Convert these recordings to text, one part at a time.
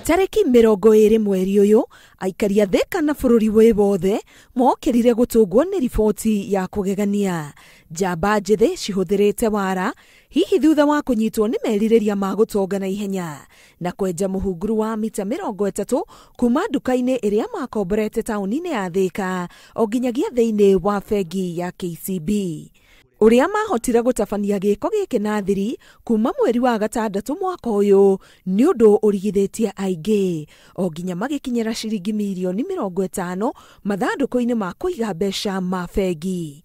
Tarĩki 20 mweri ũyũ, aikari a Thika na bũrũri wĩ wothe mokĩrire gũtũngwo nĩ riboti ya kũgegania. Njamba njĩthĩ cihũthĩrĩte wara hihi thutha wa kũnyitwo nĩ merirĩria ma gũtonga na ihenya na kwenja mũhunguru wa mita 30 kuma nduka-inĩ ĩrĩa makomborete taũni-inĩ ya Thika o nginyagia thĩinĩ wa bengi ya KCB. Ũrĩa mahotire gũtabania gĩko gĩkĩ na thiri kuma mweri wa gatandatũ mwaka ũyũ nĩ ũndũ ũrigithĩtie aingĩ o nginya magĩkinyĩra ciringi mirioni 50 mathandũkũ-inĩ ma kũiga mbeca ma bengi.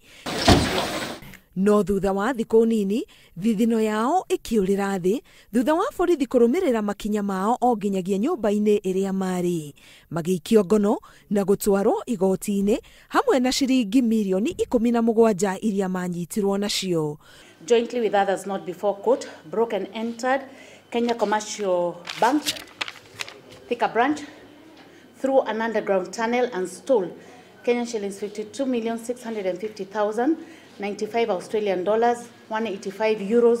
No thutha wa thikũ nini thithino yao ĩkĩũrĩra thĩ thutha wa borithi kũrũmĩrĩra makinya mao o nginyagia nyũmba-inĩ ĩrĩa marĩ, magĩikio ngono na gũtwarwo igoti-inĩ hamwe na ciringi mirioni 17 iria manyitirwo nacio. Jointly with others not before court, broke and entered Kenya Commercial Bank, Thika branch, through an underground tunnel and stole Kenyan shillings 52,650,000, 95 Australian dollars, 185 euros,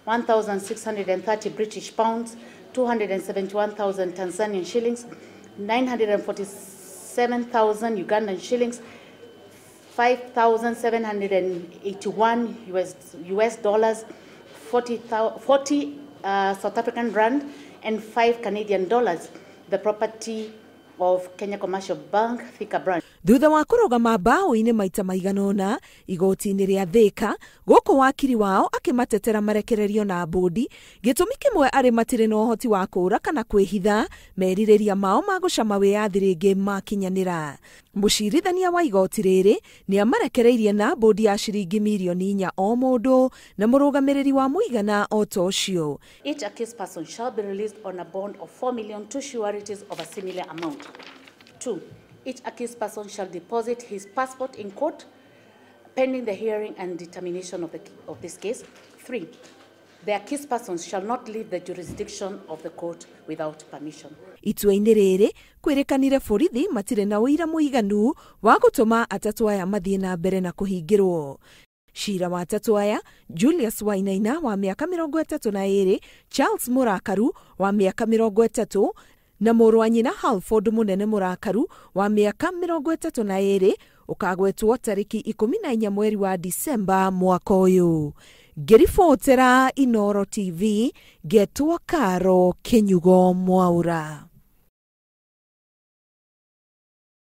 1,630 British pounds, 271,000 Tanzanian shillings, 947,000 Ugandan shillings, 5,781 US dollars, 40 South African rand, and 5 Canadian dollars, the property of Kenya Commercial Bank, Thika branch. Thutha wa kũrũgama mbaũ-inĩ maita maigana ũna igoti-inĩ rĩa Thika, gũkũ wakiri wao akĩmatetera marekererio na mbũndi, gĩtũmi kĩmwe arĩ matirĩ na ũhoti wa kũũra kana kwĩhitha merirĩria mao ma gũcama wĩyathi rĩngĩ makinyanĩra. Mũcirithania wa igoti rĩrĩ nĩ amarekereirie na mbũndi ya ciringi mirioni 4 o mũndũ na mũrũgamĩrĩri wa mũigana o ta ũcio. Each accused person shall be released on a bond of 4 million to sureties of a similar amount. 2. Each accused person shall deposit his passport in court pending the hearing and determination of this case. 3. The accused persons shall not leave the jurisdiction of the court without permission. Itua-inĩ rĩrĩ kwĩrĩkanire borithi matirĩ na ũira mũiganu wa gũtũma atatũ aya mathiĩ na mbere na kũhingĩrwo. Cira wa atatũ aya, Julius Wainaina wa mĩaka 32, Charles Mũrakaru wa mĩaka 30 na mũrũ wa nyina Halford Mũnene Mũrakaru wa mĩaka 32 ũkagwetwo tarĩki 14 mweri wa Disemba mwaka ũyũ. Ngĩribotera Inooro TV, ngetwo Karo Kinyugo Mwaura.